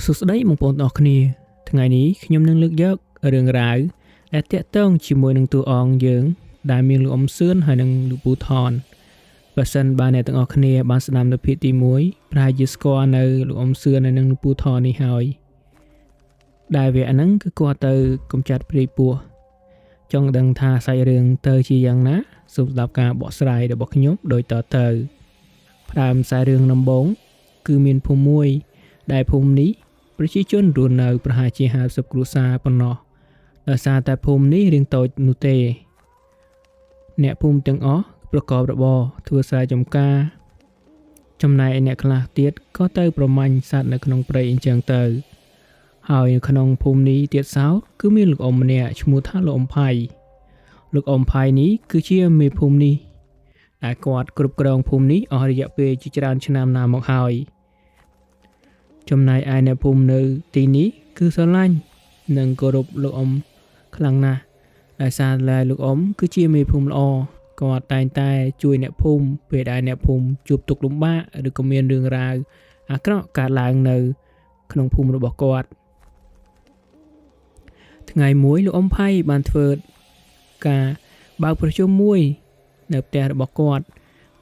សួស្តីបងប្អូនទាំងអស់គ្នាថ្ងៃនេះខ្ញុំនឹងលើកយករឿងរ៉ាវដែលតាក់ទងជាមួយនឹងតួអង្គយើងដែលមានលោកអ៊ំសឿនហើយនិងលោកពូថនបើសិនបើអ្នកទាំងអស់គ្នាបានស្ដាប់នៅភាគទី1ប្រហែលជាស្គាល់នៅលោកអ៊ំសឿនហើយនិងលោកពូថននេះហើយដែលវគ្គហ្នឹងគឺគាត់ទៅកម្ចាត់ព្រាយពស់ចង់ដឹងថាសាច់រឿងទៅជាយ៉ាងណាសូមស្ដាប់ការបកស្រាយរបស់ខ្ញុំដូចតទៅផ្ដើមខ្សែរឿងដំបូងគឺមានភូមិមួយដែលភូមិនេះប្រជាជនរស់នៅប្រហែលជា50គ្រួសារប៉ុណ្ណោះដោយសារតែភូមិនេះរាងតូចនោះទេអ្នកភូមិទាំងអស់ប្រកបរបរធ្វើស្រែចម្ការចំណែកឯអ្នកខ្លះទៀតក៏ទៅប្រមាញ់សត្វនៅក្នុងព្រៃអញ្ចឹងទៅហើយនៅក្នុងភូមិនេះទៀតសោតគឺមានលោកអ៊ំម្នាក់ឈ្មោះថាលោកអ៊ំផៃលោកអ៊ំផៃនេះគឺជាមេភូមិនេះដែលគាត់គ្រប់គ្រងភូមិនេះអស់រយៈពេលជាច្រើនឆ្នាំណាស់មកហើយចំណែកឯអ្នកភូមិនៅទីនេះគឺស្រឡាញ់និងគោរពលោកអ៊ំខ្លាំងណាស់ដោយសារតែលោកអ៊ំគឺជាមេភូមិល្អគាត់តែងតែជួយអ្នកភូមិពេលដែលអ្នកភូមិជួបទុក្ខលំបាកឬក៏មានរឿងរ៉ាវអាក្រក់កើតឡើងនៅក្នុងភូមិរបស់គាត់ថ្ងៃមួយលោកអ៊ំផៃបានធ្វើការបើកប្រជុំមួយនៅផ្ទះរបស់គាត់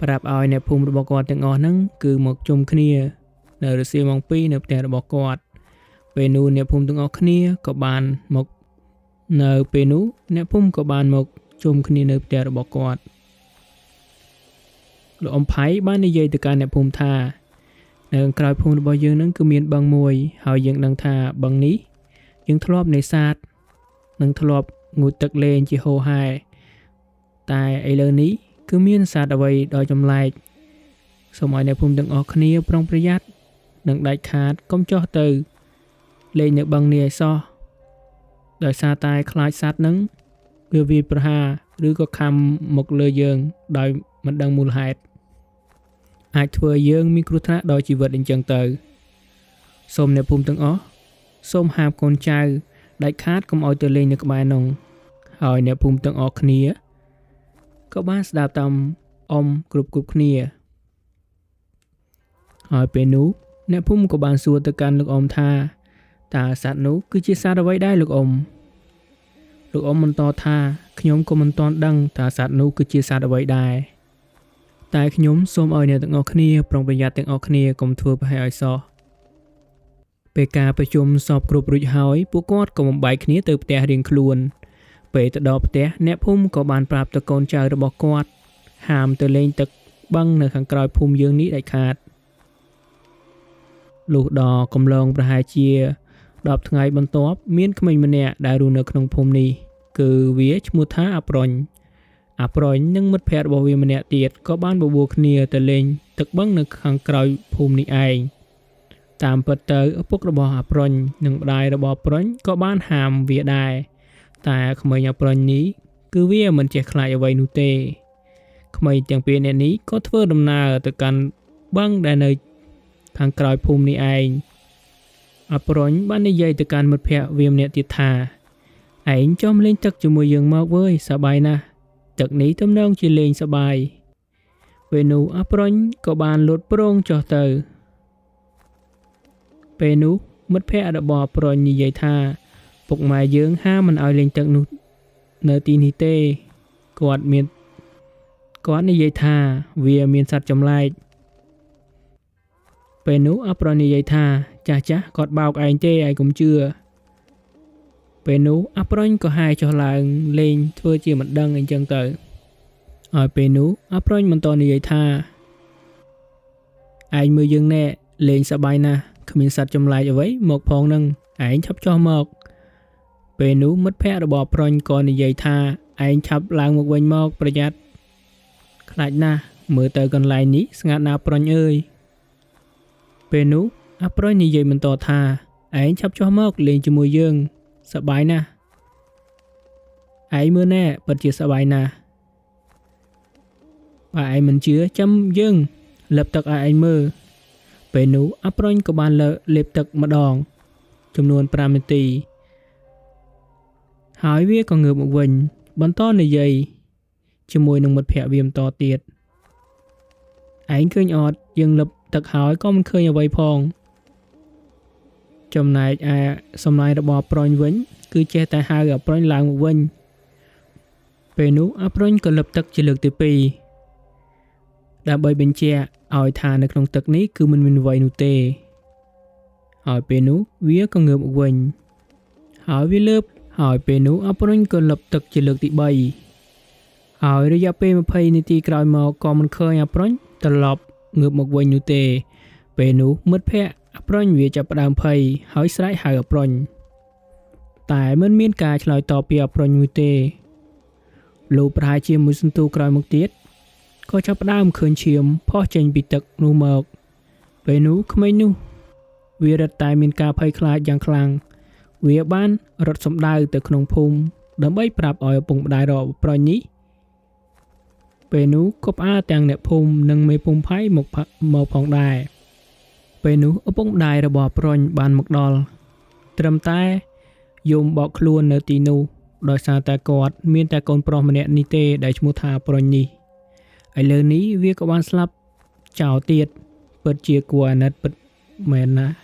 ប្រាប់ឲ្យអ្នកភូមិរបស់គាត់ទាំងអស់ហ្នឹងគឺមកជុំគ្នានៅរសៀលម៉ោង2នៅផ្ទះរបស់គាត់ពេលនោះអ្នកភូមិទាំងអស់គ្នាក៏បានមកនៅពេលនោះអ្នកភូមិក៏បានមកជុំគ្នានៅផ្ទះរបស់គាត់លោកអ៊ំផៃបាននិយាយទៅកាន់អ្នកភូមិថានៅក្រោយភូមិរបស់យើងនឹងគឺមានបឹងមួយហើយយើងដឹងថាបឹងនេះយើងធ្លាប់នេសាទនិងធ្លាប់ងូតទឹកលេងជាហូរហែតែឥឡូវនេះគឺមានសត្វអ្វីដ៏ចម្លែកសូមឲ្យអ្នកភូមិទាំងអស់គ្នាប្រុងប្រយ័ត្ននិងដាច់ខាតកុំចោះទៅលេងនៅបឹងនេះឲ្យសោះដោយសារតែខ្លាចសត្វនឹងវាវាយប្រហារឬក៏ខំមកលើយើងដោយមិនដឹងមូលហេតុអាចធ្វើឲ្យយើងមានគ្រោះថ្នាក់ដល់ជីវិតអញ្ចឹងទៅសូមអ្នកភូមិទាំងអស់សូមហាមកូនចៅដាច់ខាតកុំឲ្យទៅលេងនៅក្បែរនោះហើយអ្នកភូមិទាំងអស់គ្នាក៏បានស្ដាប់តាមអ៊ំគ្រប់គ្រប់គ្នាហើយពេលនោះអ្នកភូមិក៏បានសួរទៅកាន់លោកអ៊ំថាតើសត្វនោះគឺជាសត្វអ្វីដែរលោកអ៊ំលោកអ៊ំបន្តថាខ្ញុំក៏មិនទាន់ដឹងថាសត្វនោះគឺជាសត្វអ្វីដែរតែខ្ញុំសូមឲ្យអ្នកទាំងអស់គ្នាប្រុងប្រយ័ត្នទាំងអស់គ្នាកុំធ្វើប្រហែសឲ្យសោះពេលការប្រជុំសពគ្រប់រួចហើយពួកគាត់ក៏បំបែកគ្នាទៅផ្ទះរៀងខ្លួនពេលទៅដល់ផ្ទះអ្នកភូមិក៏បានប្រាប់ទៅកូនចៅរបស់គាត់ហាមទៅលេងទឹកបឹងនៅខាងក្រោយភូមិយើងនេះដាច់ខាតលុះដល់កំឡងប្រហែលជា10ថ្ងៃបន្ទាប់មានក្មេងម្នាក់ដែលរស់នៅក្នុងភូមិនេះគឺវាឈ្មោះថាអាប្រុញអាប្រុញនិងមិត្តភ័ក្តិរបស់វាម្នាក់ទៀតក៏បានបបួលគ្នាទៅលេងទឹកបឹងនៅខាងក្រោយភូមិនេះឯងតាមពិតទៅឪពុករបស់អាប្រុញនិងម្ដាយរបស់អាប្រុញក៏បានហាមវាដែរតែក្មេងអាប្រុញនេះគឺវាមិនចេះខ្លាចអ្វីនោះទេក្មេងទាំងពីរនាក់នេះក៏ធ្វើដំណើរទៅកាន់បឹងដែលនៅខាងក្រោយភូមិនេះឯងអាប្រុញបាននិយាយទៅកាន់មិត្តភ័ក្តិវាម្នាក់ទៀតថាឯងចុះលេងទឹកជាមួយយើងមកវើយសប្បាយណាស់ទឹកនេះទំនងជាលេងសប្បាយពេលនោះអាប្រុញក៏បានលោតប្រងចុះទៅពេលនោះមិត្តភ័ក្តិរបស់អាប្រុញនិយាយថាពុកម៉ែយើងហាមមិនឲ្យលេងទឹកនោះនៅទីនេះទេគាត់និយាយថាវាមានសត្វចម្លែកពេលនោះអាប្រុញនិយាយថាចាស់ចាស់គាត់បោកឯងទេឯងកុំជឿពេលនោះអាប្រុញក៏ហែចុះឡើងលេងធ្វើជាមិនដឹងអីចឹងទៅហើយពេលនោះអាប្រុញបន្តនិយាយថាឯងមើលយើងណែលេងសប្បាយណាស់គ្មានសត្វចម្លែកអ្វីមកផងនឹងឯងឆាប់ចុះមកពេលនោះមិត្តភ័ក្តិរបស់ប្រុញក៏និយាយថាឯងឆាប់ឡើងមកវិញមកប្រយ័ត្នខ្លាចណាស់មើលទៅកន្លែងនេះស្ងាត់ណាស់ប្រុញអើយពេលនោះអាប្រុញនិយាយបន្តថាឯងឆាប់ចុះមកលេងជាមួយយើងសប្បាយណាស់ឯងមើលណែពិតជាសប្បាយណាស់បើឯងមិនជឿចាំយើងលេបទឹកឲ្យឯងមើលពេលនោះអាប្រុញក៏បានលេបទឹកម្ដងចំនួន5នាទីហើយវាក៏ងើបមកវិញបន្តនិយាយជាមួយនឹងមិត្តភ័ក្តិវាបន្តទៀតឯងឃើញអត់យើងលឹបទឹកហើយក៏មិនឃើញអ្វីផង ចំណែកឯសំឡេងរបស់ប្រុញវិញ គឺចេះតែហៅអាប្រុញឡើងមកវិញពេលនោះអាប្រុញក៏លឹបទឹកជាលើកទី2ដើម្បីបញ្ជាក់ឲ្យថានៅក្នុងទឹកនេះគឺមិនមានអ្វីនោះទេហើយពេលនោះវាក៏ងើបមកវិញហើយវាលើបហើយពេលនោះអាប្រុញក៏លឹបទឹកជាលើកទី3ហើយរយៈពេល20នាទីក្រោយមកក៏មិនឃើញអាប្រុញត្រឡប់ងើបមកវិញនោះទេពេលនោះមិត្តភ័ក្តិអាប្រុញវាចាប់ផ្ដើមភ័យហើយស្រែកហៅអាប្រុញតែមិនមានការឆ្លើយតបពីអាប្រុញមួយទេលុះប្រហែលជាមួយសន្ទុះក្រោយមកទៀតក៏ចាប់ផ្ដើមឃើញឈាមផុសចេញពីទឹកនោះមកពេលនោះក្មេងនោះវារឹតតែមានការភ័យខ្លាចយ៉ាងខ្លាំងវាបានរត់សម្ដៅទៅក្នុងភូមិដើម្បីប្រាប់ឲ្យឪពុកម្ដាយរបស់ប្រុញនេះពេលនោះក៏ផ្អើលទាំងអ្នកភូមិនិងមេភូមិផៃមកផងដែរពេលនោះឪពុកម្ដាយរបស់ប្រុញបានមកដល់ត្រឹមតែយំបោកខ្លួននៅទីនោះដោយសារតែគាត់មានតែកូនប្រុសម្នាក់នេះទេដែលឈ្មោះថាប្រុញនេះឥឡូវនេះវាក៏បានស្លាប់ចោលទៀតពិតជាគួរអាណិតពិតមែនណាស់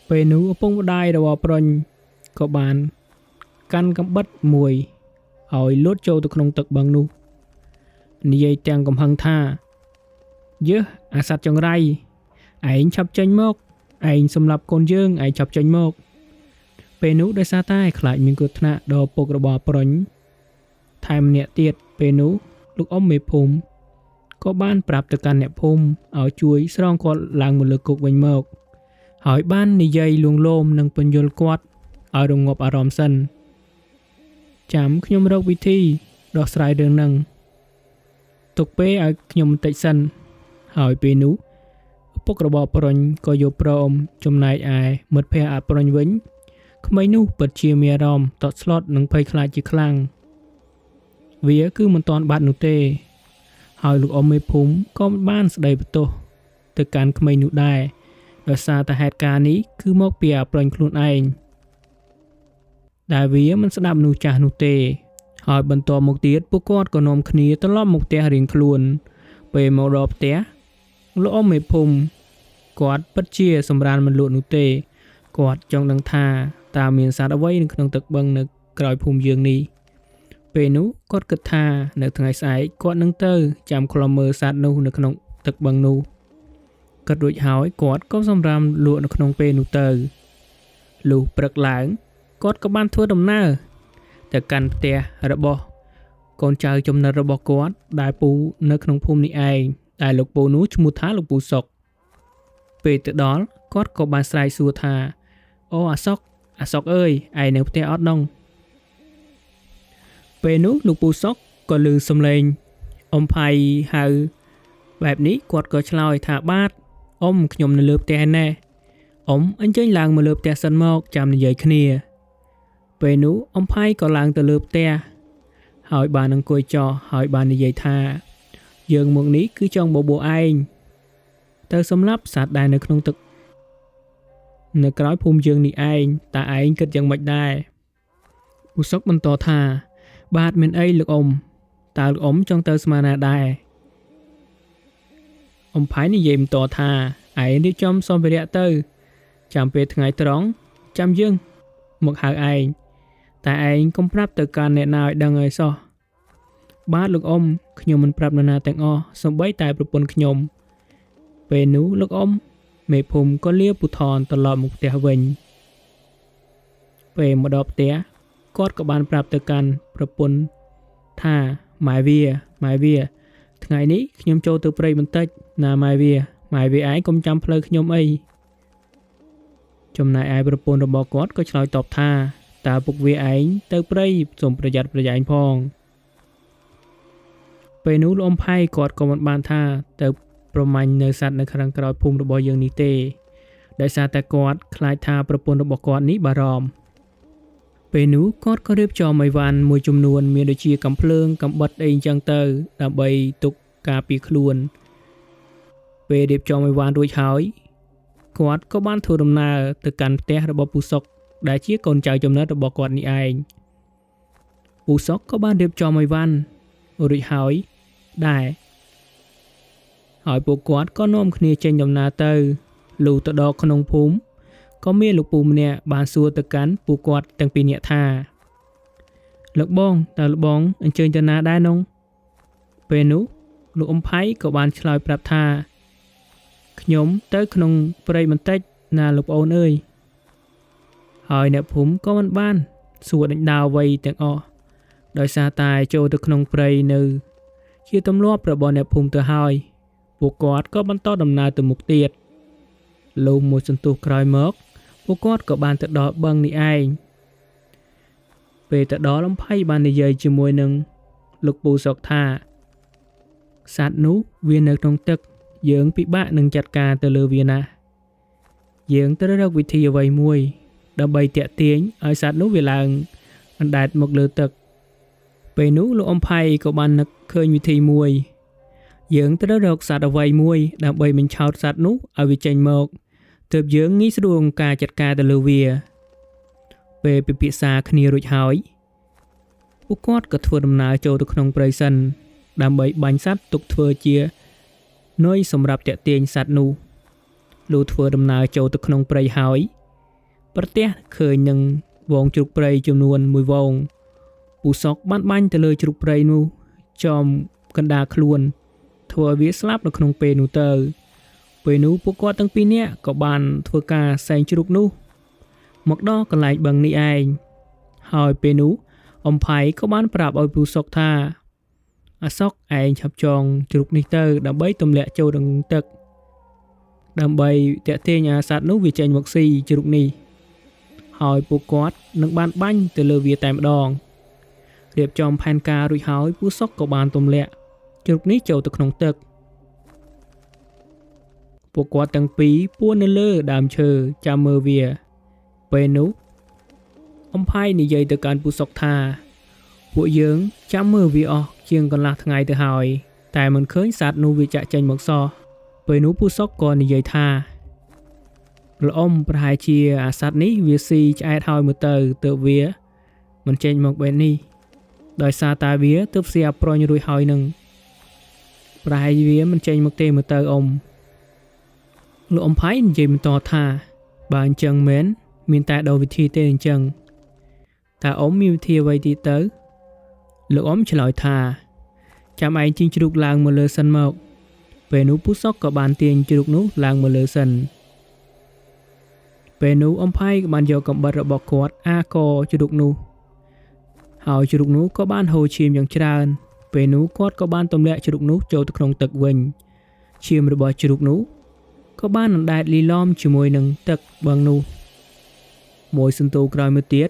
ពេលនោះឪពុកម្ដាយរបស់ប្រុញក៏បានកាន់កំបិតមួយឲ្យលួតចូលទៅក្នុងទឹកបឹងនោះនិយាយទាំងកំហឹងថាយើអាសត្វចង្រៃឯងឆាប់ចេញមកឯងសម្លាប់កូនយើងឯងឆាប់ចេញមកពេលនោះដោយសារតែខ្លាចមានគ្រោះថ្នាក់ដល់ពុករបស់ប្រុញថែមម្នាក់ទៀតពេលនោះលោកអ៊ំមេភូមិក៏បានប្រាប់ទៅកាន់អ្នកភូមិឲ្យជួយស្រង់គាត់ឡើងមកលើគោកវិញមកហើយបាននិយាយលួងលោមនិងពន្យល់គាត់ឲ្យរងាប់អារម្មណ៍សិនចាំខ្ញុំរកវិធីដោះស្រាយរឿងហ្នឹងទុកពេលឲ្យខ្ញុំបន្តិចសិនហើយពេលនោះឪពុករបស់ប្រុញក៏យល់ព្រមចំណែកឯមិត្តភ័ក្តិអាប្រុញវិញក្មេងនោះពិតជាមានអារម្មណ៍តក់ស្លុតនិងភ័យខ្លាចជាខ្លាំងវាគឺមិនទាន់បាត់នោះទេហើយលោកអ៊ំមេភូមិក៏មិនបានស្ដីបន្ទោសទៅកាន់ក្មេងនោះដែរដោយសារតែហេតុការណ៍នេះគឺមកពីអាប្រុញខ្លួនឯងដែលវាមិនស្ដាប់មនុស្សចាស់នោះទេហើយបន្តមកទៀតពួកគាត់ក៏នាំគ្នាត្រឡប់មកផ្ទះរៀងខ្លួនពេលមកដល់ផ្ទះលោកអ៊ំមេភូមិគាត់ពិតជាសម្រានមិនលក់នោះទេគាត់ចង់ដឹងថាតើមានសត្វអ្វីនៅក្នុងទឹកបឹងនៅក្រោយភូមិយើងនេះពេលនោះគាត់គិតថានៅថ្ងៃស្អែកគាត់នឹងទៅចាំឃ្លាំមើលសត្វនោះនៅក្នុងទឹកបឹងនោះគិតរួចហើយគាត់ក៏សម្រាមលក់នៅក្នុងពេលនោះទៅលុះព្រឹកឡើងគាត់ក៏បានធ្វើដំណើរទៅកាន់ផ្ទះរបស់កូនចៅចំណិតរបស់គាត់ដែលពូនៅក្នុងភូមិនេះឯងដែលលោកពូនោះឈ្មោះថាលោកពូសុកពេលទៅដល់គាត់ក៏បានស្រែកសួរថាអូអាសុកអាសុកអើយឯងនៅផ្ទះអត់នងពេលនោះលោកពូសុកក៏ឮសំឡេងអ៊ំផៃហៅបែបនេះគាត់ក៏ឆ្លើយថាបាទអ៊ំខ្ញុំនៅលើផ្ទះឯណេះអ៊ំអញ្ជើញឡើងមកលើផ្ទះសិនមកចាំនិយាយគ្នាពេលនោះអ៊ំផៃក៏ឡើងទៅលើផ្ទះហើយបានអង្គុយចោះហើយបាននិយាយថាយើងមកនេះគឺចង់បបួលឯងទៅសម្លាប់សត្វដែលនៅក្នុងទឹកនៅក្រោយភូមិយើងនេះឯងតើឯងគិតយ៉ាងម៉េចដែរពូសុកបន្តថាបាទមានអីលោកអ៊ំតើលោកអ៊ំចង់ទៅស្មានណាដែរអ៊ំផៃនិយាយបន្តថាឯងរៀបចំសម្ភារៈទៅចាំពេលថ្ងៃត្រង់ចាំយើងមកហៅឯងតែឯងកុំប្រាប់ទៅកាន់អ្នកណាឲ្យដឹងឲ្យសោះបាទលោកអ៊ំខ្ញុំមិនប្រាប់នរណាទាំងអស់សូម្បីតែប្រពន្ធខ្ញុំពេលនោះលោកអ៊ំមេភូមិក៏លាពូថនត្រឡប់មកផ្ទះវិញពេលមកដល់ផ្ទះគាត់ក៏បានប្រាប់ទៅកាន់ប្រពន្ធថាម៉ែវាថ្ងៃនេះខ្ញុំចូលទៅព្រៃបន្តិចណាម៉ែវាឯងកុំចាំផ្លូវខ្ញុំអីចំណែកឯប្រពន្ធរបស់គាត់ក៏ឆ្លើយតបថាតើពុកវាឯងទៅព្រៃសូមប្រយ័ត្នប្រយែងផងពេលនោះលោកអ៊ំផៃគាត់ក៏មិនបានថាទៅប្រមាញ់នៅសត្វនៅខាងក្រោយភូមិរបស់យើងនេះទេដោយសារតែគាត់ខ្លាចថាប្រពន្ធរបស់គាត់នេះបារម្ភពេលនោះគាត់ក៏រៀបចំអីវ៉ាន់មួយចំនួនមានដូចជាកាំភ្លើងកាំបិតអីអញ្ចឹងទៅដើម្បីទុកការពារខ្លួនពេលរៀបចំអីវ៉ាន់រួចហើយគាត់ក៏បានធ្វើដំណើរទៅកាន់ផ្ទះរបស់ពូសុកដែលជាកូនចៅចំណិតរបស់គាត់នេះឯងពូសុកក៏បានរៀបចំអីវ៉ាន់រួចហើយដែរហើយពួកគាត់ក៏នាំគ្នាចេញដំណើរទៅលុះទៅដល់ក្នុងភូមិ ក៏មានលោកពូម្នាក់បានសួរទៅកាន់ពួកគាត់ទាំងពីរនាក់ថាលោកបងតើលោកបងអញ្ជើញទៅណាដែរនោះពេលនោះលោកអ៊ំផៃក៏បានឆ្លើយប្រាប់ថាខ្ញុំទៅក្នុងព្រៃបន្តិចណាលោកប្អូនអើយហើយអ្នកភូមិក៏មិនបានសួរដេញដោលអ្វីទាំងអស់ដោយសារតែចូលទៅក្នុងព្រៃនៅជាទម្លាប់របស់អ្នកភូមិទៅហើយពួកគាត់ក៏បន្តដំណើរទៅមុខទៀតលុះមួយសន្ទុះក្រោយមកពួកគាត់ក៏បានទៅដល់បឹងនេះឯងពេលទៅដល់អំផៃបាននិយាយជាមួយនឹងលោកពូសុកថាសត្វនោះវានៅក្នុងទឹកយើងពិបាកនឹងចាត់ការទៅលើវាណាស់យើងត្រូវរកវិធីអ្វីមួយដើម្បីទាក់ទាញឲ្យសត្វនោះវាឡើងអណ្ដែតមកលើទឹកពេលនោះលោកអំផៃក៏បាននឹកឃើញវិធីមួយយើងត្រូវរកសត្វអ្វីមួយដើម្បីបញ្ឆោតសត្វនោះឲ្យវាចេញមកទើបយើងងាយស្រួលក្នុងការចាត់ការទៅលើវាពេលពិភាក្សាគ្នារួចហើយពួកគាត់ក៏ធ្វើដំណើរចូលទៅក្នុងព្រៃសិនដើម្បីបាញ់សត្វទុកធ្វើជានុយសម្រាប់ទាក់ទាញសត្វនោះលុះធ្វើដំណើរចូលទៅក្នុងព្រៃហើយប្រទះឃើញនឹងហ្វូងជ្រូកព្រៃចំនួនមួយហ្វូងពូសុកបានបាញ់ទៅលើជ្រូកព្រៃនោះចំកណ្ដាលខ្លួនធ្វើឲ្យវាស្លាប់នៅក្នុងពេលនោះទៅពេលនោះពួកគាត់ទាំងពីរនាក់ក៏បានធ្វើការសែងជ្រូកនោះមកដល់កន្លែងបឹងនេះឯងហើយពេលនោះអំផៃក៏បានប្រាប់ឲ្យពូសុកថាអាសុកឯងឆាប់ចងជ្រូកនេះទៅដើម្បីទម្លាក់ចូលក្នុងទឹកដើម្បីទាក់ទាញអាសត្វនោះវាចេញមកស៊ីជ្រូកនេះហើយពួកគាត់នឹងបានបាញ់ទៅលើវាតែម្ដងរៀបចំផែនការរួចហើយពូសុកក៏បានទម្លាក់ជ្រូកនេះចូលទៅក្នុងទឹកពួកគាត់ទាំងពីរពួននៅលើដើមឈើចាំមើលវាពេលនោះអំផៃនិយាយទៅកាន់ពូសុកថាពួកយើងចាំមើលវាអស់ជាងកន្លះថ្ងៃទៅហើយតែមិនឃើញសត្វនោះវាចាក់ចេញមកសោះពេលនោះពូសុកក៏និយាយថាល្អំប្រហែលជាអាសត្វនេះវាស៊ីឆ្អែតហើយមើលទៅទើបវាមិនចេញមកបែបនេះដោយសារតែវាទើបស៊ីអាប្រុញរួចហើយនឹងប្រហែលវាមិនចេញមកទេមើលទៅអ៊ំលោកអំផៃនិយាយបន្តថាបើអញ្ចឹងមែនមានតែដល់វិធីទេអញ្ចឹងតើអ៊ំមានវិធីអ្វីទៀតទៅលោកអ៊ំឆ្លើយថាចាំឯងទាញជ្រូកឡើងមកលើសិនមកពេលនោះពូសុកក៏បានទាញជ្រូកនោះឡើងមកលើសិនពេលនោះអំផៃក៏បានយកកំបិតរបស់គាត់អាកជ្រូកនោះហើយជ្រូកនោះក៏បានហូរឈាមយ៉ាងច្រើនពេលនោះគាត់ក៏បានទម្លាក់ជ្រូកនោះចូលទៅក្នុងទឹកវិញឈាមរបស់ជ្រូកនោះក៏បានអណ្ដែតលីឡំជាមួយនឹងទឹកបឹងនោះមួយសន្ទូក្រោយមកទៀត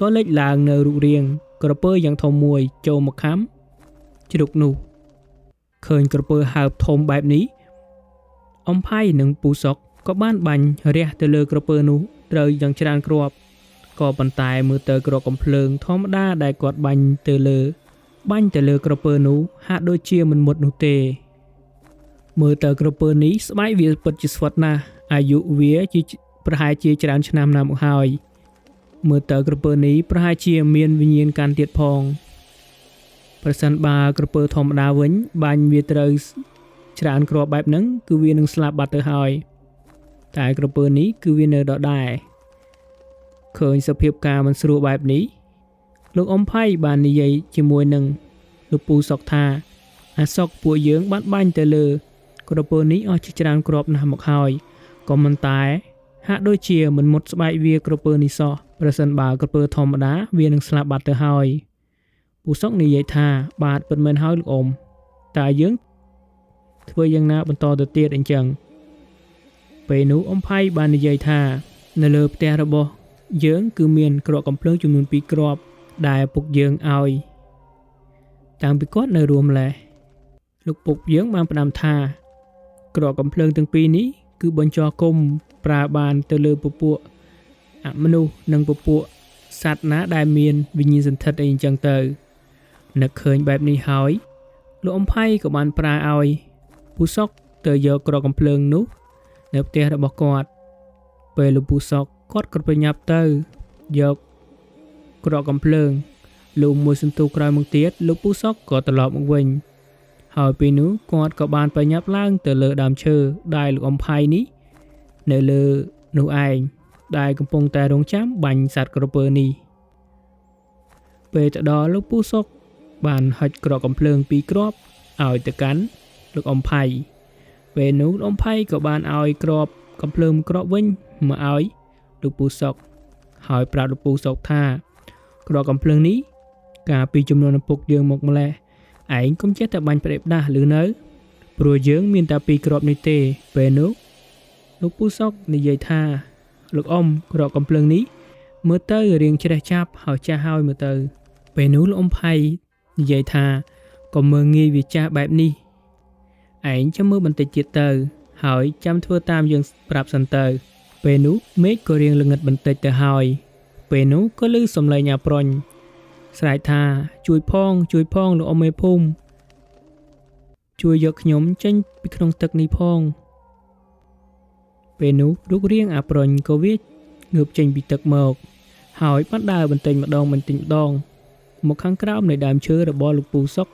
ក៏លេចឡើងនៅរូបរាងក្រពើយ៉ាងធំមួយចូលមកខាំជ្រូកនោះឃើញក្រពើហើបធំបែបនេះអំផៃនិងពូសុកក៏បានបាញ់រះទៅលើក្រពើនោះត្រូវយ៉ាងច្រើនគ្រាប់ក៏ប៉ុន្តែមើលទៅគ្រាប់កំភ្លើងធម្មតាដែលគាត់បាញ់ទៅលើក្រពើនោះហាក់ដូចជាមិនមុតនោះទេមើលទៅក្រពើនេះស្បែកវាពិតជាស្វិតណាស់អាយុវាជាប្រហែលជាច្រើនឆ្នាំណាស់មកហើយមើលទៅក្រពើនេះប្រហែលជាមានវិញ្ញាណកាន់ទៀតផងប្រសិនបើក្រពើធម្មតាវិញបាញ់វាត្រូវច្រើនគ្រាប់បែបហ្នឹងគឺវានឹងស្លាប់បាត់ទៅហើយតែក្រពើនេះគឺវានៅដដែលឃើញសភាពការមិនស្រួលបែបនេះលោកអំផៃបាននិយាយជាមួយនឹងលោកពូសុកថាអាសុកពួកយើងបានបាញ់ទៅលើក្រពើនេះអស់ជាច្រើនគ្រាប់ណាស់មកហើយក៏មិនតែហាក់ដូចជាមិនមុតស្បែកវាក្រពើនេះសោះប្រសិនបើក្រពើធម្មតាវានឹងស្លាប់បាត់ទៅហើយពូសុកនិយាយថាបាទពិតមែនហើយលោកអ៊ំតើយើងធ្វើយ៉ាងណាបន្តទៅទៀតអញ្ចឹងពេលនោះអំផៃបាននិយាយថានៅលើផ្ទះរបស់យើងគឺមានគ្រាប់កំភ្លើងចំនួន2គ្រាប់ដែលពុកយើងឲ្យតាំងពីគាត់នៅរួមម្លេះលោកពុកយើងបានផ្ដាំថាគ្រាប់កំភ្លើងទាំងពីរនេះគឺបញ្ចរគុំប្រើបានទៅលើពពួកអមនុស្សនិងពពួកសត្វណាដែលមានវិញ្ញាណសន្ធិដ្ឋអីអញ្ចឹងទៅនឹកឃើញបែបនេះហើយលោកអំផៃក៏បានប្រើឲ្យពូសុកទៅយកគ្រាប់កំភ្លើងនោះនៅផ្ទះរបស់គាត់ពេលលោកពូសុកគាត់ក៏ប្រញាប់ទៅយកគ្រាប់កំភ្លើងលុះមួយសន្ទុះក្រោយមកទៀតលោកពូសុកក៏ត្រឡប់មកវិញហើយពេលនោះគាត់ក៏បានប្រញាប់ឡើងទៅលើដើមឈើដែលលោកអំផៃនេះនៅលើ នោះឯងដែលកំពុងតែរងចាំបាញ់សត្វក្រពើនេះពេលទៅដល់លោកពូសុកបានហុចគ្រាប់កំភ្លើងពីរគ្រាប់ឲ្យទៅកាន់លោកអ៊ំផៃពេលនោះលោកអ៊ំផៃក៏បានឲ្យគ្រាប់កំភ្លើងគ្រាប់វិញមកឲ្យលោកពូសុកហើយប្រាប់លោកពូសុកថាគ្រាប់កំភ្លើងនេះកាលពីចំនួនឪពុកយើងមកម្លេះឯងកុំចេះតែបាញ់ផ្ដេសផ្ដាស់ឬនៅព្រោះយើងមានតែពីរគ្រាប់នេះទេពេលនោះលោកពូសុកនិយាយថាលោកអ៊ំគ្រាប់កំភ្លើងនេះមើលទៅរៀងច្រេះចាប់ហើយចាស់ហើយមើលទៅពេលនោះលោកអ៊ំផៃនិយាយថាកុំមើលងាយវាចាស់បែបនេះឯងចាំមើលបន្តិចទៀតទៅហើយចាំធ្វើតាមយើងប្រាប់សិនទៅពេលនោះមេឃក៏រៀងល្ងឹតបន្តិចទៅហើយពេលនោះក៏ឮសំឡេងអាប្រុញស្រែកថាជួយផងជួយផងលោកអ៊ំមេភូមិជួយយកខ្ញុំចេញពីក្នុងទឹកនេះផងពេលនោះរូបរាងអាប្រុញក៏វាងើបចេញពីទឹកមកហើយបានដើរបន្តិចម្ដងបន្តិចម្ដងមកខាងក្រោមនៃដើមឈើរបស់លោកពូសុក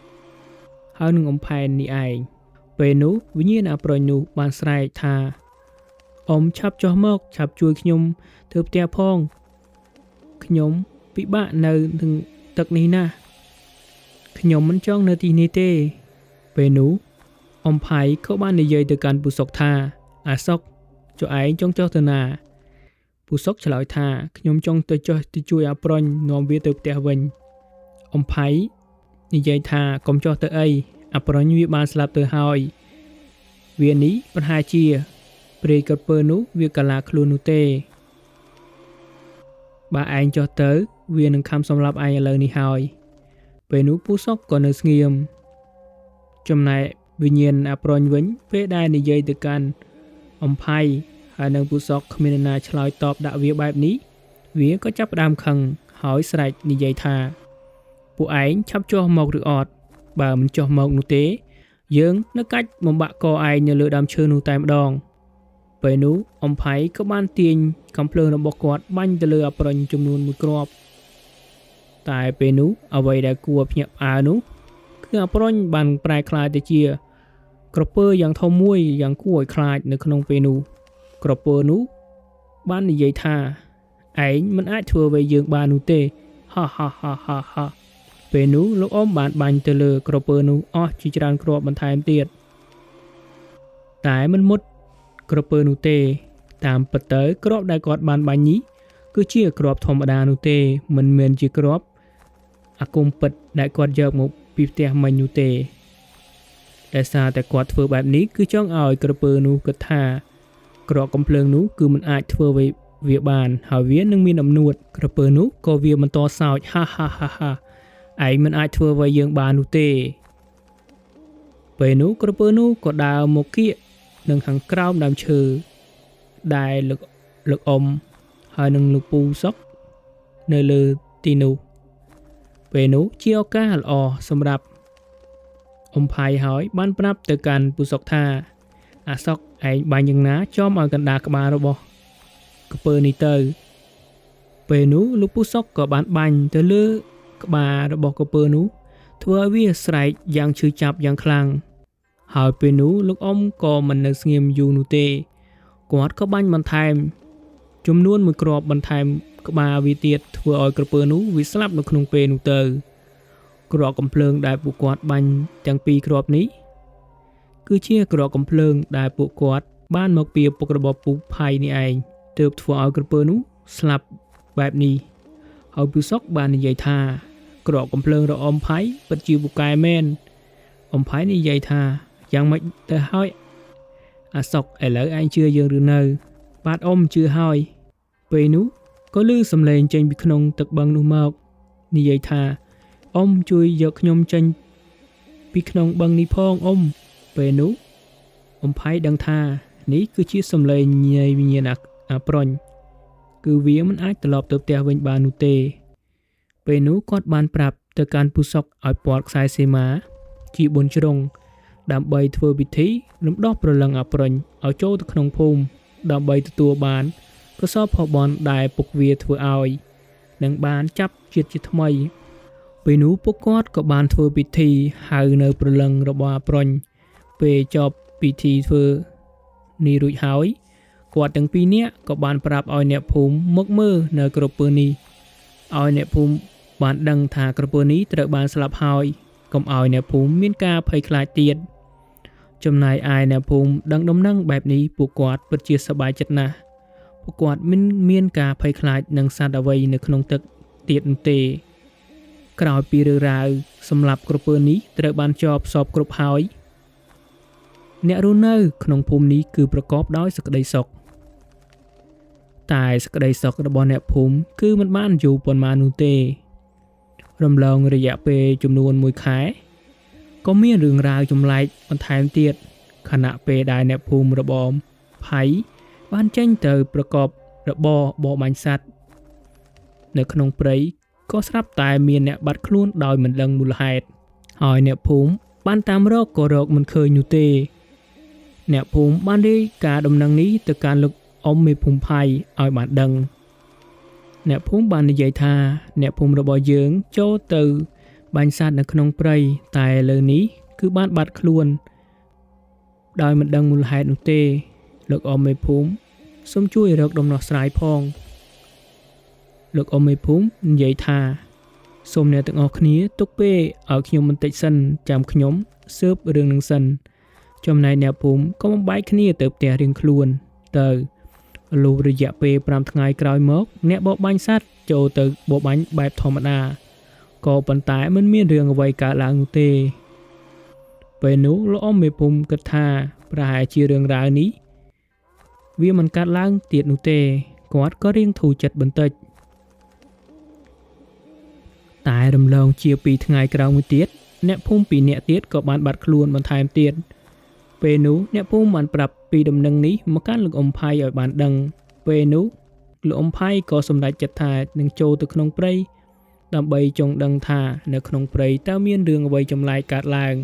ហើយនឹងអំផែននេះឯងពេលនោះវិញ្ញាណអាប្រុញនោះបានស្រែកថាអ៊ំឆាប់ចុះមកឆាប់ជួយខ្ញុំធ្វើផ្ទះផងខ្ញុំពិបាកនៅនឹងទឹកនេះណាស់ខ្ញុំមិនចង់នៅទីនេះទេពេលនោះអំផៃក៏បាននិយាយទៅកាន់ពូសុកថាអាសុកចុះឯងចង់ចុះទៅណាពូសុកឆ្លើយថាខ្ញុំចង់ទៅចុះទៅជួយអាប្រុញនាំវាទៅផ្ទះវិញអំផៃនិយាយថាកុំចុះទៅអីអាប្រុញវាបានស្លាប់ទៅហើយវានេះប្រហែលជាព្រាយក្រពើនោះវាកាឡាខ្លួននោះទេបើឯងចុះទៅវានឹងខំសម្លាប់ឯងឥឡូវនេះហើយពេលនោះពូសុកក៏នៅស្ងៀមចំណែកវិញ្ញាណអាប្រុញវិញពេលដែលនិយាយទៅកាន់អំផៃហើយនឹងពូសុកគ្មាននរណាឆ្លើយតបដាក់វាបែបនេះវាក៏ចាប់ផ្ដើមខឹងហើយស្រែកនិយាយថាពួកឯងឆាប់ចុះមកឬអត់បើមិនចុះមកនោះទេយើងនៅកាច់បំបាក់កឯងនៅលើដើមឈើនោះតែម្ដងពេលនោះអំផៃក៏បានទាញកំភ្លើងរបស់គាត់បាញ់ទៅលើអាប្រុញចំនួនមួយគ្រាប់តែពេលនោះអ្វីដែលគួរភ្ញាក់ផ្អើលនោះគឺអាប្រុញបានប្រែក្លាយទៅជាក្រពើយ៉ាងធំមួយយ៉ាងគួរឲ្យខ្លាចនៅក្នុងពេលនោះក្រពើនោះបាននិយាយថាឯងមិនអាចធ្វើអ្វីយើងបាននោះទេហាហាហាហាហាពេលនោះលោកអ៊ំបានបាញ់ទៅលើក្រពើនោះអស់ជាច្រើនគ្រាប់បន្ថែមទៀតតែមិនមុតក្រពើនោះទេតាមពិតទៅគ្រាប់ដែលគាត់បានបាញ់នេះគឺជាគ្រាប់ធម្មតានោះទេមិនមែនជាគ្រាប់អាគមពិតដែលគាត់យកមកពីផ្ទះមិញនោះទេដោយសារតែគាត់ធ្វើបែបនេះគឺចង់ឲ្យក្រពើនោះគិតថាគ្រាប់កំភ្លើងនោះគឺមិនអាចធ្វើអ្វីវាបានហើយវានឹងមានអំនួតក្រពើនោះក៏វាបន្តសើចហាហាហាហាឯងមិនអាចធ្វើអ្វីយើងបាននោះទេពេលនោះក្រពើនោះក៏ដើរមកគៀកនឹងខាងក្រោមដើមឈើដែលលោកអ៊ំហើយនឹងលោកពូសុកនៅលើទីនោះពេលនោះជាឱកាសល្អសម្រាប់អ៊ំផៃហើយបានប្រាប់ទៅកាន់ពូសុកថាអាសុកឯងបាញ់យ៉ាងណាចំឲ្យកណ្ដាលក្បាលរបស់ក្រពើនេះទៅពេលនោះលោកពូសុកក៏បានបាញ់ទៅលើក្បាលរបស់ក្រពើនោះធ្វើឲ្យវាស្រែកយ៉ាងឈឺចាប់យ៉ាងខ្លាំងហើយពេលនោះលោកអ៊ំក៏មិននៅស្ងៀមយូរនោះទេគាត់ក៏បាញ់បន្ថែមចំនួនមួយគ្រាប់បន្ថែមក្បាលវាទៀតធ្វើឲ្យក្រពើនោះវាស្លាប់នៅក្នុងពេលនោះទៅគ្រាប់កំភ្លើងដែលពួកគាត់បាញ់ទាំងពីរគ្រាប់នេះគឺជាគ្រាប់កំភ្លើងដែលពួកគាត់បានមកពីឪពុករបស់ពូផៃនេះឯងទើបធ្វើឲ្យក្រពើនោះស្លាប់បែបនេះហើយពូសុកបាននិយាយថាគ្រាប់កំភ្លើងរបស់អ៊ំផៃពិតជាពូកែមែនអ៊ំផៃនិយាយថាយ៉ាងម៉េចទៅហើយអាសុកឥឡូវឯងជឿយើងឬនៅបាទអ៊ំជឿហើយពេលនោះក៏ឮសំឡេងចេញពីក្នុងទឹកបឹងនោះមកនិយាយថាអ៊ំជួយយកខ្ញុំចេញពីក្នុងបឹងនេះផងអ៊ំពេលនោះអ៊ំផៃដឹងថានេះគឺជាសំឡេងនៃវិញ្ញាណអាប្រុញគឺវាមិនអាចត្រឡប់ទៅផ្ទះវិញបាននោះទេពេលនោះគាត់បានប្រាប់ទៅកាន់ពូសុកឲ្យពាត់ខ្សែសីមាជា4ជ្រុងដើម្បីធ្វើពិធីរំដោះព្រលឹងអាប្រុញឲ្យចូលទៅក្នុងភូមិដើម្បីទទួលបានកុសលផលបុណ្យដែលពុកវាធ្វើឲ្យនឹងបានចាប់ជាតិជាថ្មីពេលនោះពួកគាត់ក៏បានធ្វើពិធីហៅនៅព្រលឹងរបស់អាប្រុញពេលចប់ពិធីធ្វើនេះរួចហើយ គាត់ទាំងពីរនាក់ក៏បានប្រាប់ឲ្យអ្នកភូមិមកមើលនៅក្រពើនេះឲ្យអ្នកភូមិបានដឹងថាក្រពើនេះត្រូវបានស្លាប់ហើយកុំឲ្យអ្នកភូមិមានការភ័យខ្លាចទៀតចំណែកឯអ្នកភូមិដឹងដំណឹងបែបនេះពួកគាត់ពិតជាសប្បាយចិត្តណាស់ពួកគាត់មិនមានការភ័យខ្លាចនឹងសត្វអ្វីនៅក្នុងទឹកទៀតនោះទេក្រោយពីរឿងរ៉ាវសម្លាប់ក្រពើនេះត្រូវបានចប់សពគ្រប់ហើយអ្នករស់នៅក្នុងភូមិនេះគឺប្រកបដោយសេចក្តីសុខតែសេចក្តីសុខរបស់អ្នកភូមិគឺមិនបានយូរប៉ុន្មាននោះទេរំលងរយៈពេលចំនួន1ខែក៏មានរឿងរ៉ាវចម្លែកបន្ថែមទៀតខណៈពេលដែលអ្នកភូមិរបមផៃបានចេញទៅប្រកបរបរបរបាញ់សត្វនៅក្នុងព្រៃក៏ស្រាប់តែមានអ្នកបាត់ខ្លួនដោយមិនដឹងមូលហេតុហើយអ្នកភូមិបានតាមរកក៏រកមិនឃើញនោះទេអ្នកភូមិបានរាយការណ៍ដំណឹងនេះទៅកាន់លោកអ៊ំមេភូមិផៃឲ្យបានដឹងអ្នកភូមិបាននិយាយថាអ្នកភូមិរបស់យើងចូលទៅបាញ់សត្វនៅក្នុងព្រៃតែលើនេះគឺបានបាត់ខ្លួនដោយមិនដឹងមូលហេតុនោះទេលោកអ៊ំមេភូមិសូមជួយរកដំណោះស្រាយផងលោកអ៊ំមេភូមិនិយាយថាសូមអ្នកទាំងអស់គ្នាទុកពេលឲ្យខ្ញុំបន្តិចសិនចាំខ្ញុំស៊ើបរឿងនឹងសិនចំណែកអ្នកភូមិក៏បំបែកគ្នាទៅផ្ទះរៀងខ្លួនទៅលុះរយៈពេល5ថ្ងៃក្រោយមកអ្នកបរបាញ់សត្វចូលទៅបរបាញ់បែបធម្មតាក៏ប៉ុន្តែមិនមានរឿងអ្វីកើតឡើងនោះទេពេលនោះលោកអ៊ំមេភូមិគិតថាប្រហែលជារឿងរ៉ាវនេះវាមិនកើតឡើងទៀតនោះទេគាត់ក៏រៀងធូរចិត្តបន្តិចតែរំលងជា2ថ្ងៃក្រោយមួយទៀតអ្នកភូមិ2នាក់ទៀតក៏បានបាត់ខ្លួនបន្ថែមទៀតពេលនោះអ្នកភូមិបានប្រាប់ពីដំណឹងនេះមកកាន់លោកអ៊ំផៃឲ្យបានដឹងពេលនោះលោកអ៊ំផៃក៏សម្រេចចិត្តថានឹងចូលទៅក្នុងព្រៃដើម្បីចង់ដឹងថានៅក្នុងព្រៃតើមានរឿងអ្វីចម្លែកកើតឡើង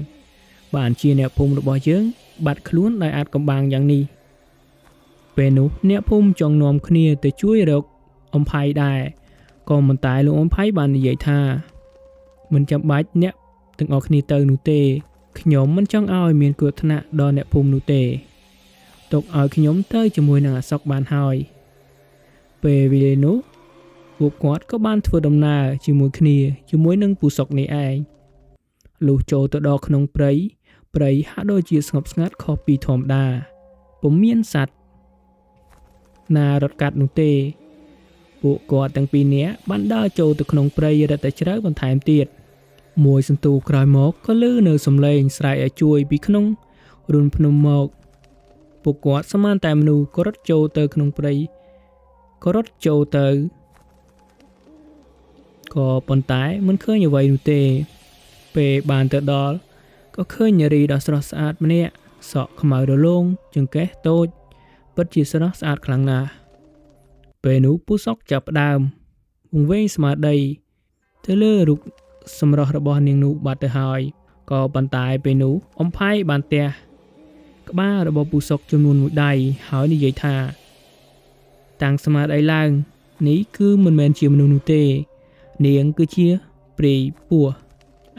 បានជាអ្នកភូមិរបស់យើងបាត់ខ្លួនដោយអាចកំបាំងយ៉ាងនេះពេលនោះអ្នកភូមិចង់នាំគ្នាទៅជួយរកអ៊ំផៃដែរក៏មិនតែលោកអ៊ំផៃបាននិយាយថាមិនចាំបាច់អ្នកទាំងអស់គ្នាទៅនោះទេខ្ញុំមិនចង់ឲ្យមានគ្រោះថ្នាក់ដល់អ្នកភូមិនោះទេទុកឲ្យខ្ញុំទៅជាមួយនឹងអាសុកបានហើយពេលវេលានោះពួកគាត់ក៏បានធ្វើដំណើរជាមួយគ្នាជាមួយនឹងពូសុកនេះឯងលុះចូលទៅដល់ក្នុងព្រៃព្រៃហាក់ដូចជាស្ងប់ស្ងាត់ខុសពីធម្មតាពុំមានសត្វណារត់កាត់នោះទេពួកគាត់ទាំងពីរនាក់បានដើរចូលទៅក្នុងព្រៃរឹតតែជ្រៅបន្ថែមទៀតមួយសន្ទុះក្រោយមកក៏ឮនៅសំឡេងស្រែកឲ្យជួយពីក្នុងរូនភ្នំមកពួកគាត់ស្មានតែមនុស្សក៏រត់ចូលទៅក្នុងព្រៃក៏រត់ចូលទៅក៏ប៉ុន្តែមិនឃើញអ្វីនោះទេពេលបានទៅដល់ក៏ឃើញនារីដ៏ស្រស់ស្អាតម្នាក់សក់ខ្មៅរលោងចង្កេះតូចពិតជាស្រស់ស្អាតខ្លាំងណាស់ពេលនោះពូសុកចាប់ផ្ដើមវង្វេងស្មារតីទៅលើរូបសម្រស់របស់នាងនោះបាត់ទៅហើយក៏ប៉ុន្តែពេលនោះអ៊ំផៃបានទះក្បាលរបស់ពូសុកចំនួនមួយដៃហើយនិយាយថាតាំងស្មារតីឡើងនេះគឺមិនមែនជាមនុស្សនោះទេនាងគឺជាព្រាយពស់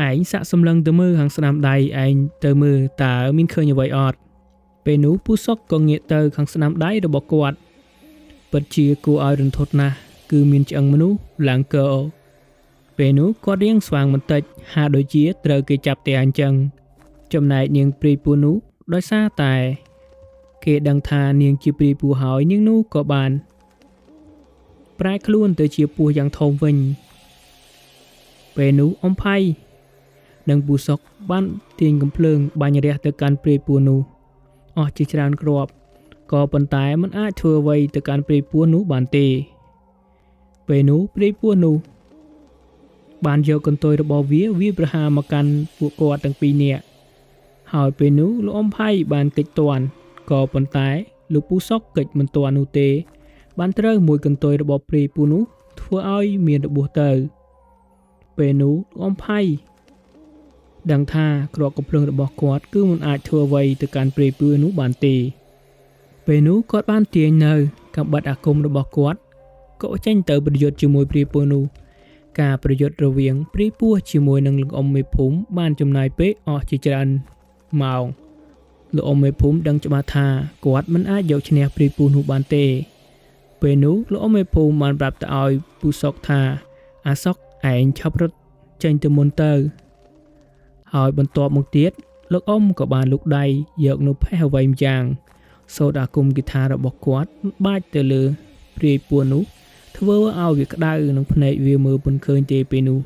ឯងសាក់សម្លឹងទៅមើលខាងស្ដាំដៃឯងទៅមើលតើមានឃើញអ្វីអត់ពេលនោះពូសុកក៏ងាកទៅខាងស្ដាំដៃរបស់គាត់ពិតជាគួរឲ្យរន្ធត់ណាស់គឺមានឆ្អឹងមនុស្សឡើងកពេលនោះគាត់រៀងស្វាងបន្តិចហាក់ដូចជាត្រូវគេចាប់ផ្ទះអញ្ចឹងចំណែកនាងព្រាយពស់នោះដោយសារតែគេដឹងថានាងជាព្រាយពស់ហើយនាងនោះក៏បានប្រែខ្លួនទៅជាពស់យ៉ាងធំវិញពេលនោះអ៊ំផៃនិងពូសុកបានទាញកំភ្លើងបាញ់រះទៅកាន់ព្រាយពស់នោះអស់ជាច្រើនគ្រាប់ក៏ប៉ុន្តែមិនអាចធ្វើអ្វីទៅកាន់ព្រាយពស់នោះបានទេពេលនោះព្រាយពស់នោះបានយកកន្ទុយរបស់វាវាប្រហារមកកាន់ពួកគាត់ទាំងពីរនាក់ហើយពេលនោះលោកអ៊ំផៃបានគេចទាន់ក៏ប៉ុន្តែលោកពូសុកគេចមិនទាន់នោះទេបានត្រូវមួយកន្ទុយរបស់ព្រាយពស់នោះធ្វើឲ្យមានរបួសទៅពេលនោះលោកអ៊ំផៃដឹងថាគ្រាប់កំភ្លើងរបស់គាត់គឺមិនអាចធ្វើអ្វីទៅកាន់ព្រាយពស់នោះបានទេពេលនោះគាត់បានទាញនៅកាំបិតអាគមរបស់គាត់ក៏ចេញទៅប្រយុទ្ធជាមួយព្រាយពស់នោះការប្រយុទ្ធរវាងព្រាយពស់ជាមួយនឹងលោកអ៊ំមេភូមិបានចំណាយពេលអស់ជាច្រើនម៉ោង លោកអ៊ំមេភូមិដឹងច្បាស់ថាគាត់មិនអាចយកឈ្នះព្រាយពស់នោះបានទេពេលនោះលោកអ៊ំមេភូមិបានប្រាប់ទៅឲ្យពូសុកថាអាសុកឯងឆាប់រត់ចេញទៅមុនទៅហើយបន្ទាប់មកទៀតលោកអ៊ំក៏បានលូកដៃយកនៅផេះអ្វីម្យ៉ាងសូត្រអាគមគាថារបស់គាត់បាចទៅលើព្រាយពស់នោះធ្វើឲ្យវាក្តៅនឹងភ្នែកវាមើលពុនឃើញទេពេលនោះ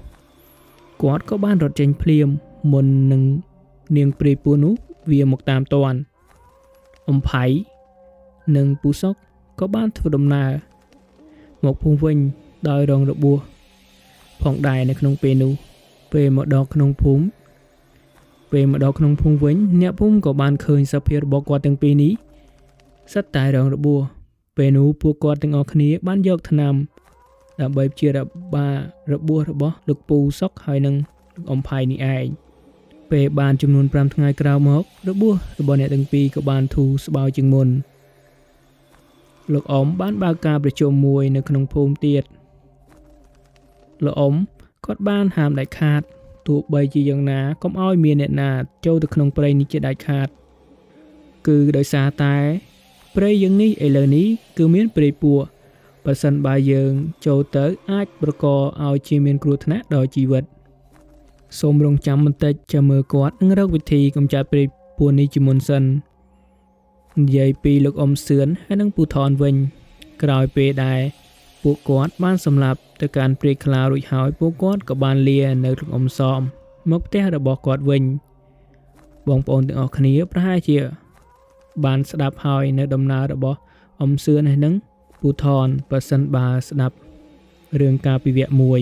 គាត់ក៏បានរត់ចេញភ្លាមមុននឹងនាងព្រាយពស់នោះវាមកតាមទាន់អំផៃនិងពូសុកក៏បានធ្វើដំណើរមកភូមិវិញដោយរងរបួសផងដែរនៅក្នុងពេលនោះពេលមកដល់ក្នុងភូមិពេលមកដល់ក្នុងភូមិវិញអ្នកភូមិក៏បានឃើញសភាពរបស់គាត់ទាំងពីរនេះសិតតែរងរបួសពេលនោះពួកគាត់ទាំងអស់គ្នាបានយកថ្នាំដើម្បីព្យាបាលរបួសរបស់លោកពូសុកហើយនិងលោកអំផៃនេះឯងពេលបានចំនួន5ថ្ងៃក្រោយមករបួសរបស់អ្នកទាំងពីរក៏បានធូរស្បើយជាងមុនលោកអ៊ំបានបើកការប្រជុំមួយនៅក្នុងភូមិទៀតលោកអ៊ំគាត់បានហាមដាច់ខាតទោះបីជាយ៉ាងណាកុំឲ្យមានអ្នកណាចូលទៅក្នុងព្រៃនេះជាដាច់ខាតគឺដោយសារតែព្រៃយើងនេះឥឡូវនេះគឺមានព្រៃពស់បើសិនបើយើងចូលទៅអាចប្រកឲ្យជាមានគ្រោះថ្នាក់ដល់ជីវិតសូមរងចាំបន្តិចចាំមើលគាត់នឹងរកវិធីកម្ចាត់ព្រៃពស់នេះជាមុនសិននិយាយពីលោកអ៊ំសឿនហើយនិងពូថនវិញក្រោយពេលដែលពួកគាត់បានសម្លាប់ទៅកាន់ព្រៃខ្លារួចហើយពួកគាត់ក៏បានលានៅលោកអ៊ំសមមកផ្ទះរបស់គាត់វិញបងប្អូនទាំងអស់គ្នាប្រហែលជាបានស្ដាប់ហើយនៅដំណើររបស់អ៊ំសឿនហើយនឹងពូថនប្រសិនបើស្ដាប់រឿងការពិវៈមួយ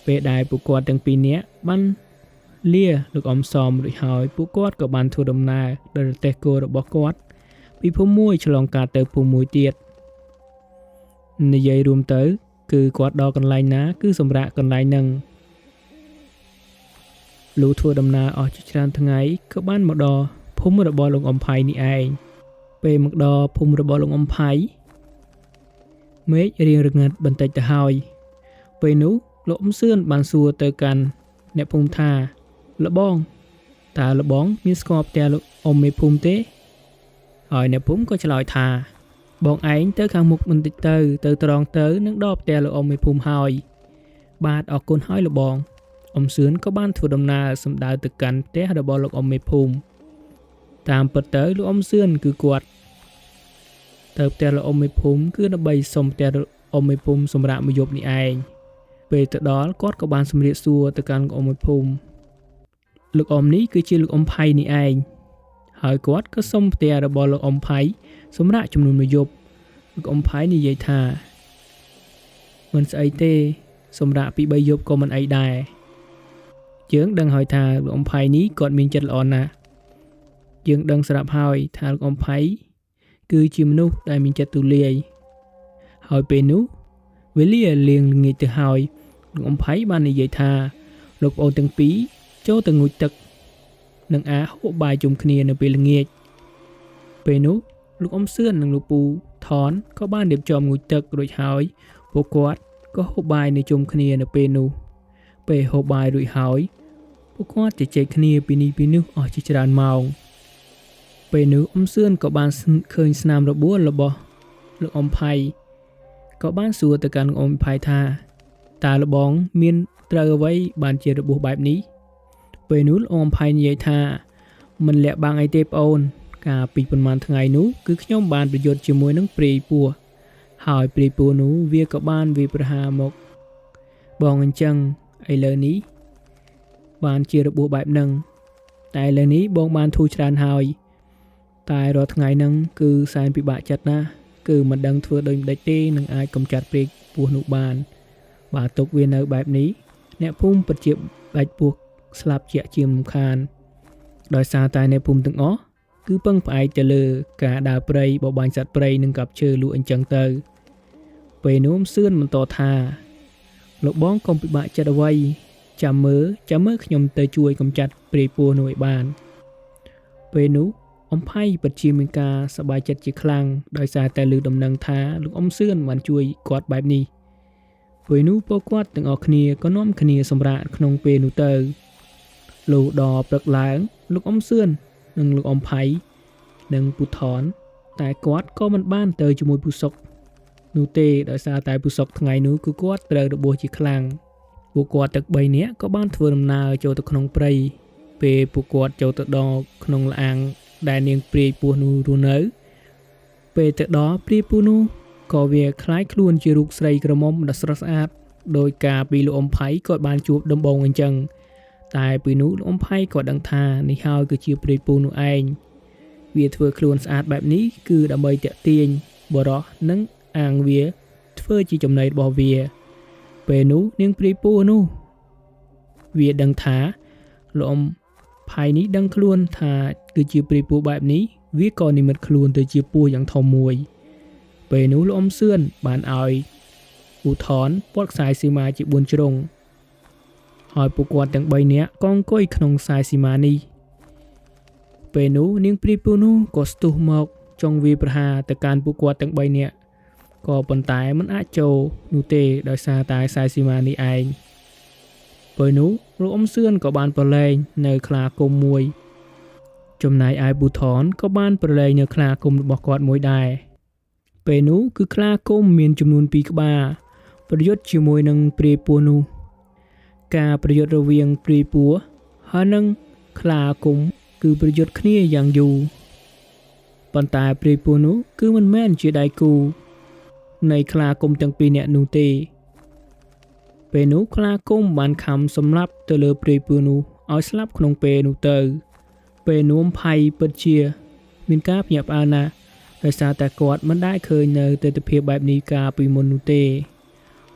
ពេលដែលពួកគាត់ទាំងពីរនាក់បានលាលោកអ៊ំសមរួចហើយពួកគាត់ក៏បានធ្វើដំណើរដោយរទេះគោរបស់គាត់ពីភូមិមួយឆ្លងកាត់ទៅភូមិមួយទៀតនិយាយរួមទៅគឺគាត់ដល់កន្លែងណាគឺសម្រាកកន្លែងហ្នឹងលុះធ្វើដំណើរអស់ជាច្រើនថ្ងៃក៏បានមកដល់ភូមិរបស់លោកអំផៃនេះឯងពេលមកដល់ភូមិរបស់លោកអំផៃមេឃរៀងរងឹតបន្តិចទៅហើយពេលនោះលោកអ៊ំសឿនបានសួរទៅកាន់អ្នកភូមិថាលបងតើលបងមានស្គាល់ផ្ទះលោកអ៊ំមេភូមិទេហើយអ្នកភូមិក៏ឆ្លើយថាបងឯងទៅខាងមុខបន្តិចទៅទៅត្រង់ទៅនឹងដល់ផ្ទះលោកអ៊ំមេភូមិហើយបាទអរគុណហើយលបងអ៊ំសឿនក៏បានធ្វើដំណើរសម្ដៅទៅកាន់ផ្ទះរបស់លោកអ៊ំមេភូមិតាមពិតទៅលោកអ៊ំសឿនគឺគាត់ទៅផ្ទះលោកអ៊ំមេភូមិគឺដើម្បីសុំផ្ទះលោកអ៊ំមេភូមិសម្រាប់មួយយប់នេះឯងពេលទៅដល់គាត់ក៏បានជម្រាបសួរទៅកាន់លោកអ៊ំមេភូមិលោកអ៊ំនេះគឺជាលោកអ៊ំផៃនេះឯងហើយគាត់ក៏សុំផ្ទះរបស់លោកអ៊ំផៃសម្រាប់ចំនួនមួយយប់លោកអ៊ំផៃនិយាយថាមិនស្អីទេសម្រាប់ពី3យប់ក៏មិនអីដែរយើងដឹងហើយថាលោកអ៊ំផៃនេះគាត់មានចិត្តល្អណាស់យើងដឹងស្រាប់ហើយថាលោកអ៊ំផៃគឺជាមនុស្សដែលមានចិត្តទូលាយហើយពេលនោះវេលាលៀងល្ងាចទៅហើយលោកអ៊ំផៃបាននិយាយថាលោកប្អូនទាំងពីរចូលទៅងូតទឹកនិងអាហូបបាយជុំគ្នានៅពេលល្ងាចពេលនោះលោកអ៊ំសឿននិងលោកពូថនក៏បានរៀបចំងូតទឹករួចហើយពួកគាត់ក៏ហូបបាយនៅជុំគ្នានៅពេលនោះពេលហូបបាយរួចហើយពួកគាត់ជជែកគ្នាពីនេះពីនោះអស់ជាច្រើនម៉ោងពេលនោះអ៊ំសឿនក៏បានឃើញស្នាមរបួសរបស់លោកអ៊ំផៃក៏បានសួរទៅកាន់លោកអ៊ំផៃថាតើលបងមានត្រូវអ្វីបានជារបួសបែបនេះពេលនោះលោកអ៊ំផៃនិយាយថាមិនលាក់បាំងអីទេប្អូនកាលពីប៉ុន្មានថ្ងៃនោះគឺខ្ញុំបានប្រយុទ្ធជាមួយនឹងព្រាយពស់ហើយព្រាយពស់នោះវាក៏បានវាប្រហារមកបងអញ្ចឹងឥឡូវនេះបានជារបួសបែបហ្នឹងតែឥឡូវនេះបងបានធូរច្រើនហើយតែរាល់ថ្ងៃហ្នឹងគឺសែនពិបាកចិត្តណាស់គឺមិនដឹងធ្វើដូចម្ដេចទេនឹងអាចកម្ចាត់ព្រាយពស់នោះបានបើទុកវានៅបែបនេះអ្នកភូមិពិតជាបាច់ពស់ស្លាប់ជាក់ជាមិនខានដោយសារតែអ្នកភូមិទាំងអស់គឺពឹងផ្អែកទៅលើការដើរព្រៃបបាញ់សត្វព្រៃនិងកាប់ឈើលក់អញ្ចឹងទៅពេលនោះសឿនបន្តថាលោកបងកុំពិបាកចិត្តអ្វីចាំមើលខ្ញុំទៅជួយកម្ចាត់ព្រាយពស់នោះឲ្យបានពេលនោះអំផៃពិតជាមានការសប្បាយចិត្តជាខ្លាំងដោយសារតែឮដំណឹងថាលោកអ៊ំសឿនបានជួយគាត់បែបនេះពេលនោះពួកគាត់ទាំងអស់គ្នាក៏នាំគ្នាសម្រាកក្នុងពេលនោះទៅលុះដល់ព្រឹកឡើងលោកអ៊ំសឿន និងលោកអំផៃនិងពូថនតែគាត់ក៏មិនបានទៅជាមួយពូសុកនោះទេដោយសារតែពូសុកថ្ងៃនោះគឺគាត់ត្រូវរបួសជាខ្លាំងពួកគាត់ទាំង3នាក់ក៏បានធ្វើដំណើរចូលទៅក្នុងព្រៃពេលពួកគាត់ចូលទៅដល់ក្នុងល្អាងដែលនាងព្រាយពស់នោះរស់នៅពេលទៅដល់ព្រាយពស់នោះក៏វាคล้ายខ្លួនជារូបស្រីក្រមុំដ៏ស្រស់ស្អាតដោយការពីលោកអំផៃគាត់បានជួបដំបងអញ្ចឹងតែពីនោះលោកអំផៃក៏ដឹងថានេះហើយគឺជាព្រាយពស់នោះឯងវាធ្វើខ្លួនស្អាតបែបនេះគឺដើម្បីទាក់ទាញបុរសនិងអាងវាធ្វើជាចំណីរបស់វាពេលនោះនាងព្រាយពស់នោះវាដឹងថាលោកអំផៃនេះដឹងខ្លួនថាគឺជាព្រាយពស់បែបនេះវាក៏និមិត្តខ្លួនទៅជាពស់យ៉ាងធំមួយពេលនោះលោកអំសឿនបានឲ្យពូថនពាត់ខ្សែសីមាជា4ជ្រុងហើយពួកគាត់ទាំង3នាក់ក៏អង្គុយក្នុងខ្សែសីមានេះពេលនោះនាងព្រាយពស់នោះក៏ស្ទុះមកចង់វាយប្រហារទៅកាន់ពួកគាត់ទាំង3នាក់ក៏ប៉ុន្តែមិនអាចចូលនោះទេដោយសារតែខ្សែសីមានេះឯងពេលនោះលោកអ៊ំសឿនក៏បានប្រឡែងនៅខ្លាគុំមួយចំណែកឯពូថនក៏បានប្រឡែងនៅខ្លាគុំរបស់គាត់មួយដែរពេលនោះគឺខ្លាគុំមានចំនួន2ក្បាលប្រយុទ្ធជាមួយនឹងព្រាយពស់នោះការប្រយុទ្ធរវាងព្រាយពស់ហើយនិងខ្លាគុំគឺប្រយុទ្ធគ្នាយ៉ាងយូរប៉ុន្តែព្រាយពស់នោះគឺមិនមែនជាដៃគូនៃខ្លាគុំទាំងពីរនាក់នោះទេពេលនោះខ្លាគុំបានខំសម្លាប់ទៅលើព្រាយពស់នោះឲ្យស្លាប់ក្នុងពេលនោះទៅពេលនោះអំផៃពិតជាមានការភ្ញាក់ផ្អើលណាស់ដោយសារតែគាត់មិនដែលឃើញនៅទិដ្ឋភាពបែបនេះកាលពីមុននោះទេ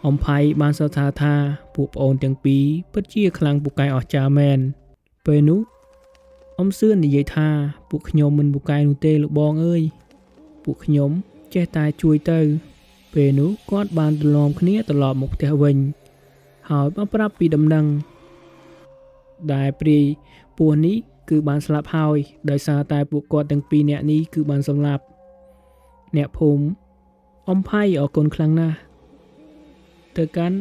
អំផៃបានសរសើរថាពួកប្អូនទាំងពីរពិតជាខ្លាំងពូកែអស្ចារ្យមែនពេលនោះអំសឿននិយាយថាពួកខ្ញុំមិនពូកែនោះទេលោកបងអើយពួកខ្ញុំចេះតែជួយទៅពេលនោះគាត់បានត្រឡប់គ្នាត្រឡប់មកផ្ទះវិញហើយបានប្រាប់ពីដំណឹងដែលព្រាយពស់នេះគឺបានស្លាប់ហើយដោយសារតែពួកគាត់ទាំងពីរនាក់នេះគឺបានសម្លាប់អ្នកភូមិអំផៃអរគុណខ្លាំងណាស់ទៅកាន់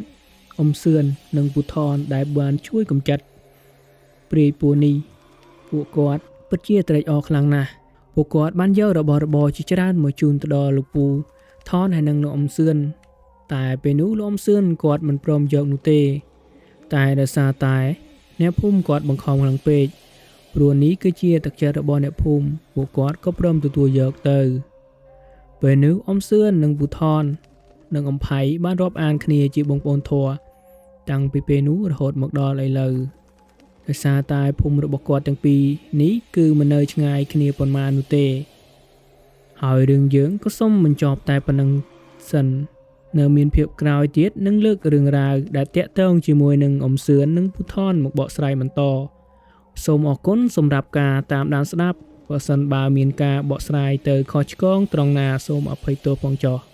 អំសឿននិងពូថនដែលបានជួយកម្ចាត់ព្រាយពស់នេះពួកគាត់ពិតជាត្រេកអរខ្លាំងណាស់ពួកគាត់បានយករបស់របរជាច្រើនមកជូនទៅដល់លោកពូថនហើយនិងលោកអំសឿនតែពេលនោះលោកអំសឿនគាត់មិនព្រមយកនោះទេតែដោយសារតែអ្នកភូមិគាត់បង្ខំខ្លាំងពេកព្រោះនេះគឺជាទឹកចិត្តរបស់អ្នកភូមិពួកគាត់ក៏ព្រមទទួលយកទៅពេលនោះអំសឿននិងពូថននិងអំផៃបានរាប់អានគ្នាជាបងប្អូនធម៌តាំងពីពេលនោះរហូតមកដល់ឥឡូវដោយសារតែភូមិរបស់គាត់ទាំងពីរនេះគឺមិននៅឆ្ងាយគ្នាប៉ុន្មាននោះទេហើយរឿងយើងក៏សូមបញ្ចប់តែប៉ុណ្្នឹងសិននៅមានភាពក្រោយទៀតនឹងលើករឿងរ៉ាវដែលតាក់ទងជាមួយនឹងអំសឿននិងពូថនមកបកស្រាយបន្តសូមអរគុណសម្រាប់ការតាមដានស្ដាប់បើសិនបើមានការបកស្រាយទៅខុសឆ្គងត្រង់ណាសូមអភ័យទោសផងចុះ។